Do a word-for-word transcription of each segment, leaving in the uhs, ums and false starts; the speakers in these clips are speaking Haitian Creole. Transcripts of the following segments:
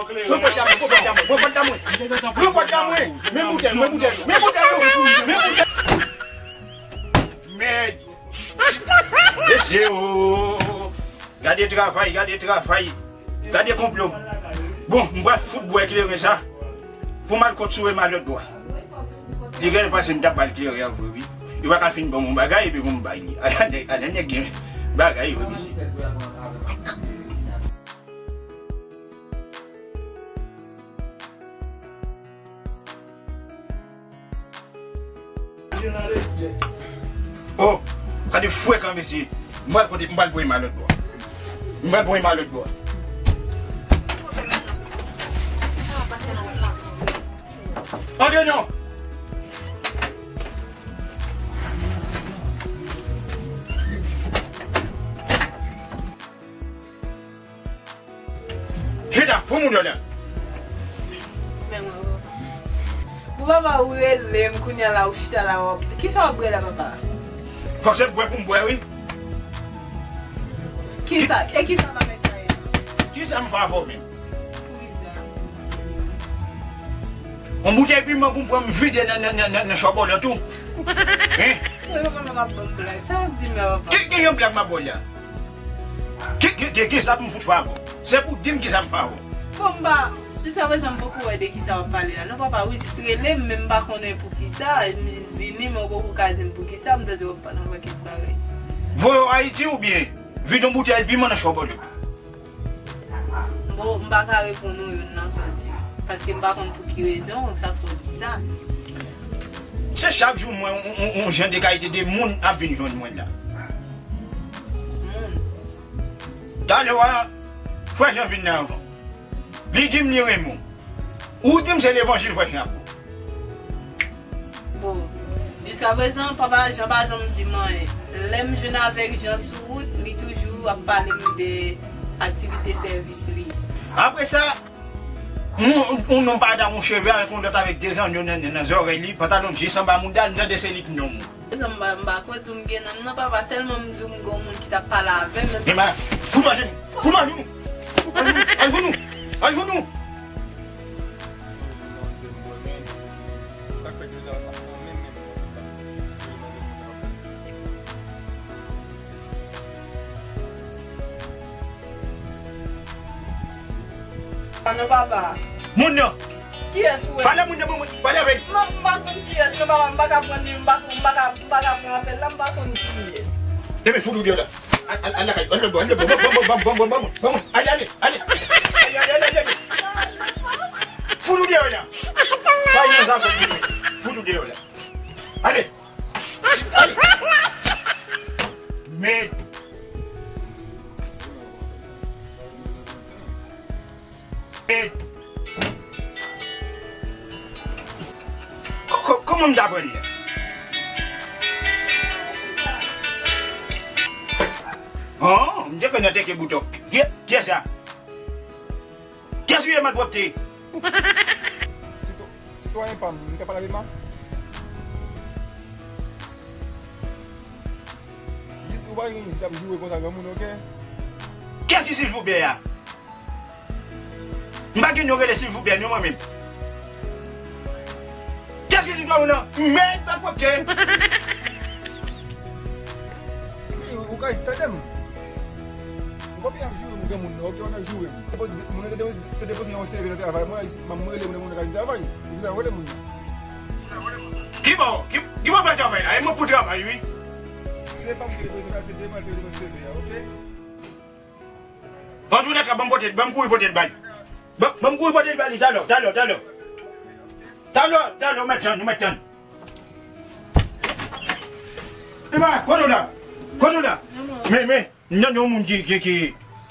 Pran pòt la mwen, pran pòt la mwen, pran pòt la mwen. Pran pòt la mwen. Men boutèy, men boutèy, men boutèy, men boutèy. Mèd. Mesye o. Gade travay, gade travay. Gade konplo. Bon, m pral fout bwè kleren sa. Pou m al kont sou Ema lòt bò. Li genlè panse m t ap ba l kleren an vre, wi. Li pa ka fin ban m yon bagay, epi pou m bay li. Ala nèg, ala nèg gen bagay, wi, mesye. Oh, gade frekan, mesye. M pral pote, m pral pran Ema lòt bò. M pral pran Ema lòt bò. Antre non. Chita, fou moun yo la. Men mwen, papa. Bon, papa, ou rele m kounya la, ou chita la, w ap, kisa w ap bwè la, papa? Fòk se bwè pou m bwè, wi. Kisa, e kisa bagay sa ye? Kisa m fè avè w menm? Pou kisa? Yon boutèy piman pou m pran m vide nan, nan, nan, nan, nan chòbòlòt ou. Hein? Wi, papa, m ap ban m blag. Sa w ap di m la, papa? Ki, ki jan blag m ap ba w la? Ki, ki, ki, kisa pou m fout fè avè w? Se pou w di m kisa m fè avè w. Bon, m pa, jiskaprezan m poko wè de kisa w ap pale la. Non, papa, ou jis rele m, men m pa konnen pou kisa. M jis vini, men ou poko ka di m pou kisa. M tande w ap pale yon pakèt bagay. Voye w Ayiti oubyen vide yon boutèy piman nan chòbòlòt ou? Bon, m pa ka reponn ou youn nan sa w di. Paske m pa konn pou ki rezon sa fè w di sa. Se chak jou m wè yon, yon, yon jan de kalite de moun ap vin jwenn mwen la. Moun. Talè a, frè Jan vin nan anvan. Li di m li renmen w. Ou di m se levanjil frè Jan ap ba w. Bon, jiskaprezan, papa Jan pa janm di m anyen. Lè m jwenn avèk Jan sou wout, li toujou ap pale m de aktivite sèvis li. Apre sa, yon, yon nonm parèt ak yon cheve avèk yon lòt avèk de zannyo nan, nan, nan zòrèy li, pantalon l jis anba mouda l, m tande se li k nonm ou. Sa m pa, m pa kwè tou m gen nonm nan, papa, sèlman m di w m gen yon moun ki t ap pale avè m. Ema, fout w ajenou, fout w ajenou. Al jwenn ou, al jwenn ou. Papa, non, papa. Moun nan. Kiyès ou wè? Pale moun nan, moun, pale avè l. Non, m pa konn kiyès, non, papa, m pa ka pran li, m pa, m pa ka, m pa ka pran apèl la, m pa konn kiyès. Ebyen, fout ou deyò la. Al, al, al lakay, al lòt bò, al lòt bò, ban, ban, ban, ale, ale, ale. Ale, ale, ale, ale. Fout ou deyò la. Sa yon zafè pou mwen. Fout ou deyò la. Ale. Ale. Men. Men. Ko-, ko-, kòman m ta pran li la? Oh, m te kwè nan teke bouton. Ki, kiyès sa? Kiyès ou ye, malpwòpte? Sitwa-, sitwayen pa m, m ka pale avè l, ma? Jis ou pa yon jis ap joure konsa, granmoun, oke? Kiyès ki silvouplè a? M pa gen yon rele silvouplè, non, mwen menm. Kiyès ki silvouplè ou nan? Men, malpwòpte. Ou ka jis tande m. Ou pa bezwen ap joure m, granmoun nan, oke, w ap joure m. Moun nan te, te, te depoze yon seve nan travay mwen, isi, m ap rele moun nan, moun nan ka vin travay. Ou bezwen rele moun nan. Ki bò? Ki, ki bò pral travay la? E mwen pou travay, wi. Se pa m ki depoze la, se Deval te depoze seve a, oke? Antounèka, ban m pote, ban m kouri pote l ba li. Ban, ban m kouri pote l ba li, talè, talè, talè. Talè, talè, ou mèt tann, ou mèt tann. Ema, kote w la? Kote w la? Men, men, m tande yon moun ki, ki, ki,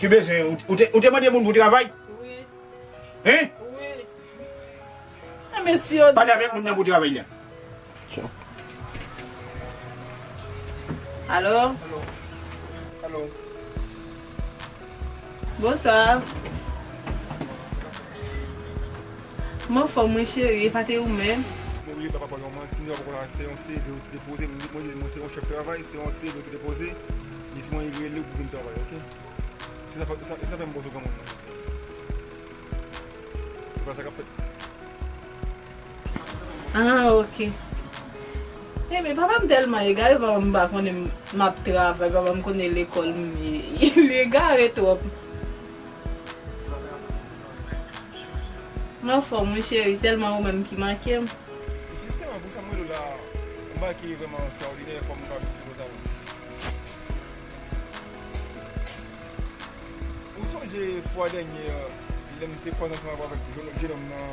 ki bezwen, ou, ou te, ou te mande moun pou travay? Wi. Hein? Wi. Ah, mesye yo. Pale avèk moun nan pou travay la. Alo? Alo? Alo? Bonswa. M anfòm, wi, cheri. E pa te ou menm? Mwen oblije pa pale yon manti, non, poko la, se yon seve ou te depoze. Mwen di, mwen se yon chèf travay, se yon seve ou te depoze. Jis mwen rele ou pou vin travay, oke? Se sa fè, sa, sa fè m poze w granmoun nan. Wè sa k ap fèt. Ah, ok. Enben, papa m tèlman egare, papa m pa konnen m ap travay, papa m konnen lekòl m ye. Li egare twòp. M anfòm, wi, cheri, sèlman ou menm ki manke m. Jisteman, pou sa m rele w la, yon bagay ki vrèman ekstraòdinè, fò m ka eksplike w sa menm. Ou sonje fwa dènyè, lè m te kwaze ansanm avèk jèn, jèn nonm nan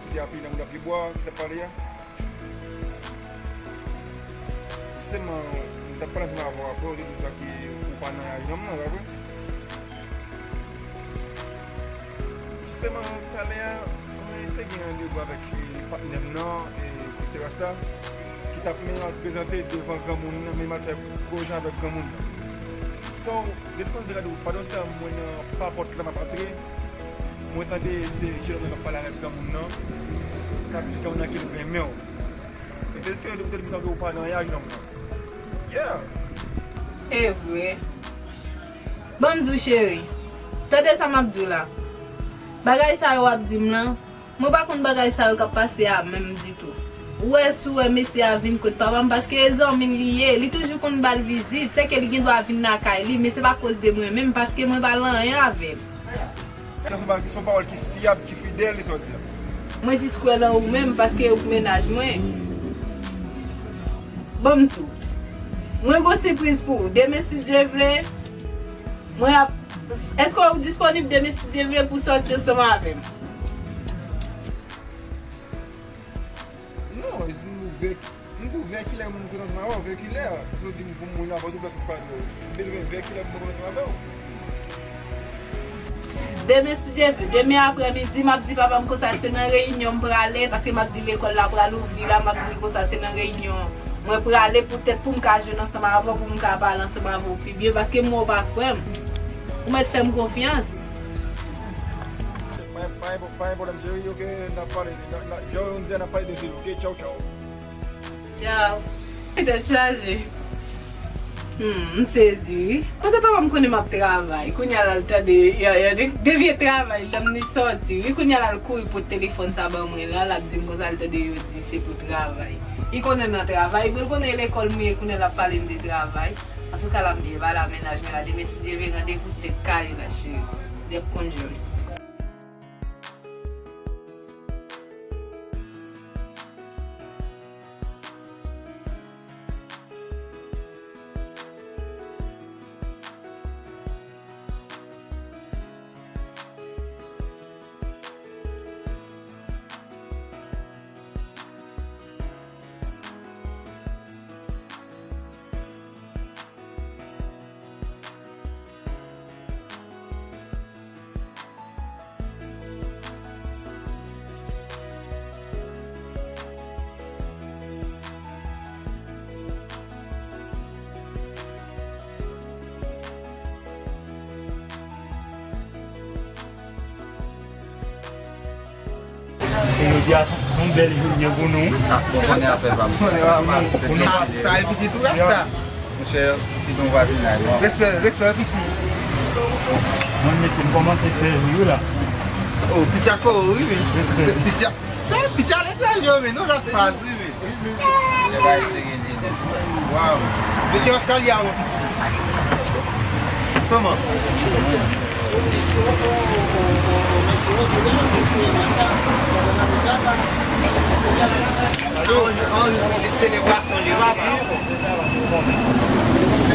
ki te apiye nan Bouda Pyebwa, ki t ap pale a? Jisteman, m t ap pale ansanm avè w apre, ou te di m sa ke ou pa nan yaj nonm nan, pa vre? Jisteman, talè a, mwen te gen randevou avèk, e, patnè m nan, e, Site Rasta, ki t ap menm al prezante devan granmoun nan, menm al fè koze avèk granmoun nan. So, gen de fwa m te gade w, pandan se tan mwen nan pa pòt la, m ap antre, mwen tande se jèn nonm nan k ap pale avèk granmoun nan, k ap di granmoun nan ke l renmen w. E te diske ou te di m sa ke ou pa nan yaj nonm nan. Yeah! E vre. Ban m di w, cheri. Tande sa m ap di w la. Bagay sa yo w ap di m lan, mwen pa konn bagay sa yo k ap pase a menm ditou. Ou wè, si w wè mesye a vin kot papa m, paske e zanmi l li ye, li toujou konn ba l vizit, sèke li gen dwa vin lakay li, men se pa koz de mwen menm, paske mwen pa lan anyen avè l. Se yon pa-, se yon pawòl ki fyab, ki fidèl, li sòti a. Mwen jis kwè lan ou menm, paske ou k mennaj mwen. Ban m di w. Mwen gon sipriz pou ou. Demen, si Dye vle, mwen ap, èske ou disponib demen, si Dye vle, pou sòti ansanm avè m? Non, m ouvè, m tou vè kilè m konn ansanm avè w, vè kilè. Paske w di m pou m mwen avan sou plas m pa dwe. M bezwen vè kilè m konn ansanm avè w. Demen, si Dye vle, demen aprèmidi, m ap di papa m konsa se nan reyinyon m prale, paske m ap di lekòl la pral ouvri la, m ap di l konsa se nan reyinyon mwen prale poutèt pou m ka jwenn ansanm avè w, pou m ka pale ansanm avè w pi byen, paske m wè w pa kwè m. Ou mèt fè m konfyans. Pa, pa, pa gen pwoblèm, cheri, ok, n ap pale, n a, n a, jan w di a, n ap pale de seri, ok, tchaw, tchaw. Tchaw. Tèt chaje. Hmm, m sezi, wi. Kote papa m konnen m ap travay? Kounye a l al tande, y a, y a de, de vye travay, lè m li sòti, wi. Kounye a l al kouri pote telefòn sa ban mwen la, l ap di m konsa l tande yo di se pou travay. Li konnen nan travay, bon, l konnen lekòl m ye, kounye a l ap pale m de travay. Antouka, la m byen ba la, mennaj mwen la, demen si Dye vle, randevou tèt kale la, cheri. Dèp konn jòl. Se jodi a, se yon bèl jounen pou nou. Ah, bon, konnen afè pa m. Konnen pa m. Se pou nou. Sa e pitit ou, Rasta? Monchè, pitit yon vwazinay, non. Respè, respè, piti. Mwen, mesye, m kòmanse sèvi wi la. Oh, piti a kore wi, men. Respè. Se piti a, se piti a letranje, men, non, lòt faz, wi, men. Se pa eseye l ede tou, guys. Waw. Mete eskalye a, mon piti. Kòman? Alo? An, an, se selebrasyon li, papa.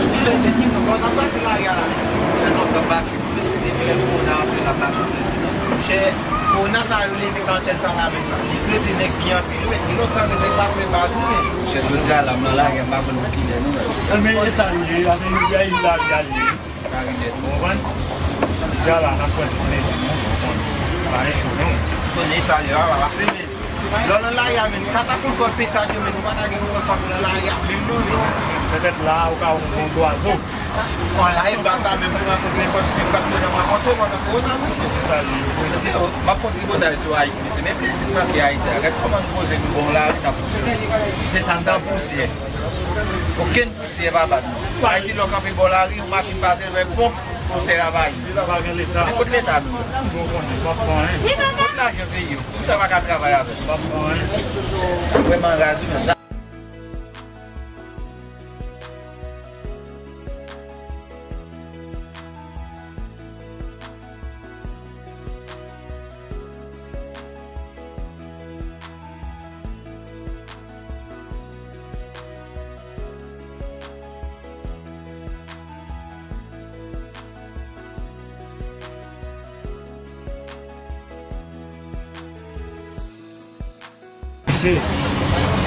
Ki fè se ki nou kontan pase lari a la. Se nou kontan pase. Mesye, depi lè kowona antre la, pa janm rete nan ti chè. Kowona sa yo leve kantèl sa la menm nan. Li kreze nèg byen anpil wi, men gen lontan men nèg pa fè baz wi, men. Chè, jodi a la, m nan lari a, m pa konn pou kilè non, men. Enben, e sa l ye, ase jodi a, il la, il la, il ye. Pa rive twò. Konprann? Jodi a la, n ap pran ti plezi nou, konprann? Pa gen cho non. Konnen sa, li va, va pase, men. Lè w nan lari a, men, katakout kò petad yo, men, ou pa ka gen yon fanm nan lari a, menm non, men. Petèt la, ou ka wè yon zwazo. An la, e baz la, menm, pou rankontre nenpòt fi, ou ka tounen rankontre, ou nan kòz avè l. Se sa, li. Mesye, m ap fè yon tripotay sou Ayiti, mesye, men plezi m rantre Ayiti a. Gad kòman nou poze nou bon lari, n ap fonksyone. Se sa, san pousyè. Okenn pousyè pa bat nou. Ayiti, lè w kanpe bò lari, yon machin pase, l fè ponp. Pou sè a pa ye. Leta pa gen leta. Men kot leta nou? Bon, konnen, pa pran anyen. Kot lajan peyi yo? Pou sa pa ka travay avè l? Pa pran anyen. Sa vrèman raz wi menm. Sa Misye,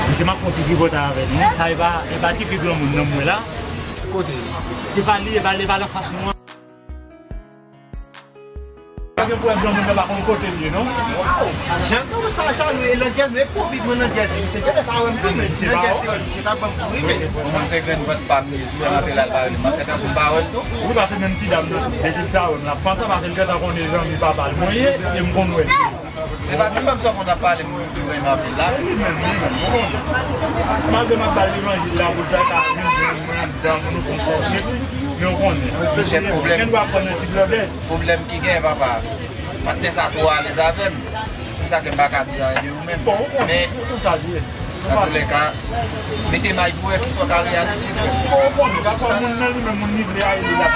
misye m ap fè yon ti tripotay avè li. Sa e pa, e pa tifi granmoun nan m wè la. Kote? E pa li, e pa li, e pa l anfas nou an. Pa gen pwoblèm, granmoun nan pa konn kote l ye, non. Jan granmoun sa jalou, e landjèz, nou e pwobib mwen landjèz, misye genlè pa wè m tou, men si landjèz te wè m, misye t ap ban m kouri, men. Mwen menm se grenn vant pa m ye, si w wè m antre la, l pa rele m, m ap fè tankou m pa wè l tou. Wi, paske menm ti dam nan, depi l ta wè m, l ap pantan, paske l gentan konnen zanmi papa l mwen ye, e m konn wè l. Se pa ti fanm sa w konn ap pale, m, m renmen anpil la. Li menm, li menm, ou konnen. Malgre m ap ba l levanjil la, pou l ta ka vin jwenn mwen anndan, pou nou fè yon sèl trip, men ou konnen. Misye pwoblèm. Gen dwa pran yon ti blòdè. Pwoblèm ki gen, papa. Patnè sa twò alèz avè m. Se sa ke m pa ka di anyen de ou menm. Bon, ou konnen, men, ou, ou sa ye. Nan toulèka, mete may pou wè kisa w ka reyalize, frè m. Bon, ou konnen, dakò, moun nan li menm, moun li vle a, li la.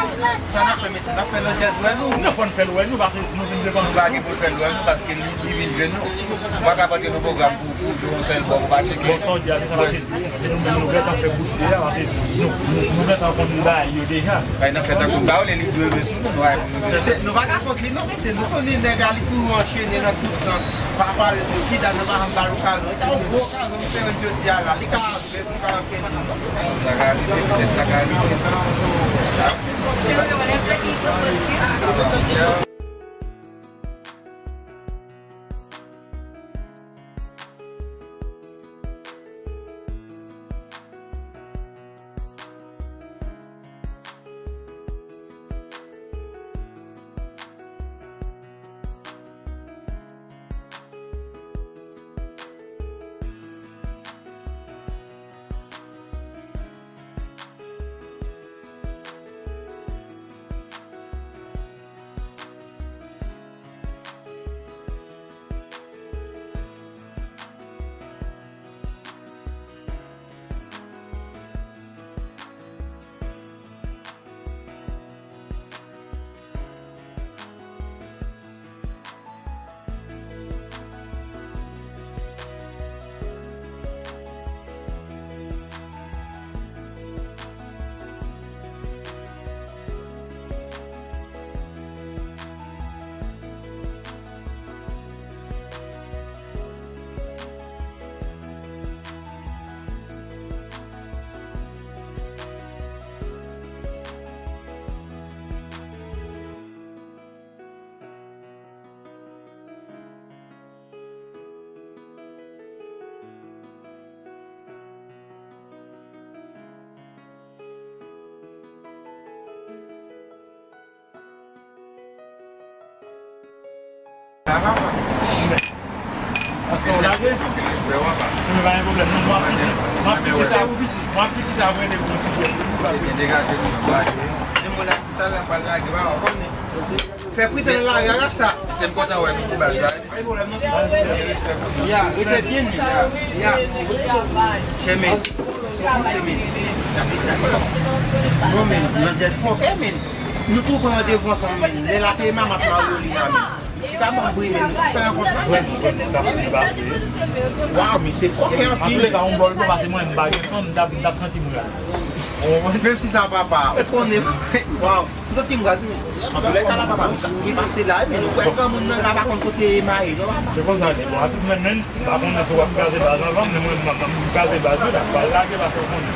Sa n ap fè, mesye, n ap fè landjèz wè nou? Non, fò n fè l wè nou, paske nou vin devan nou. Nou pa gen pou l fè l wè nou, paske li, li vin jwenn nou. Nou pa ka pote nou pwogram pou, pou jwe yon sèl bò, pou pa tcheke. Bon, sa w di a, se sa, paske se nou menm nou gentan fè bout de a, paske nou, nou, nou gentan konn bagay yo deja. Bay nan fè tankou n pa wè li dwe vle sou nou, nou ay pou nou vle. Se, nou pa ka kont li non, mesye, nou konnen nèg la li toujou anchene nan tout sans. Pa pale de ti dam nan pa janm ba l okazyon. Li ta yon gwo okazyon, misye jwenn jodi a la. Li ka ap bèt, li ka ap kenbe. Sa ka rive, petèt sa ka rive. Sa va, papa? Anpil respè, anpil respè, papa. Men pa gen pwoblèm, non, m ap kite, m ap kite sa, m ap kite sa, mwen, de bon ti kè. Ebyen, degaje nou, menm, lage. Men mwen la, toutalè, m pral lage, papa, w konnen. Fè pri tan nan lari a, rasta. Mesye, m kontan wè nou pou bal sa, wi, mesye. Ya, rete byen, ya, ya. Chèmen. Chèmen. Bon, men, nan tèt fòkè, men. Nou tou pran randevou ansanm, men. Lè l ap peye mamat Marolina, men. Si ta ban bri, men, nou fè yon kontra, men. Waw, misye fòkè anpil. Antouka, yon bòl bon, paske mwen, m pa gen fanm, m t ap, m t ap santi m raz. Menm si sa, papa, ou konnen, waw. M santi m raz, men. Antoulèka la, papa, m sa ki pase la, men nou kwè granmoun nan la pa konn kote ema ye, non, papa? Se konsa li ye. Bon, a tout mwen menm, m pa konnen si w ap kraze baz anvan m, men mwen, m ap, m ap kraze baz wi la. M pral lage pase w konnen.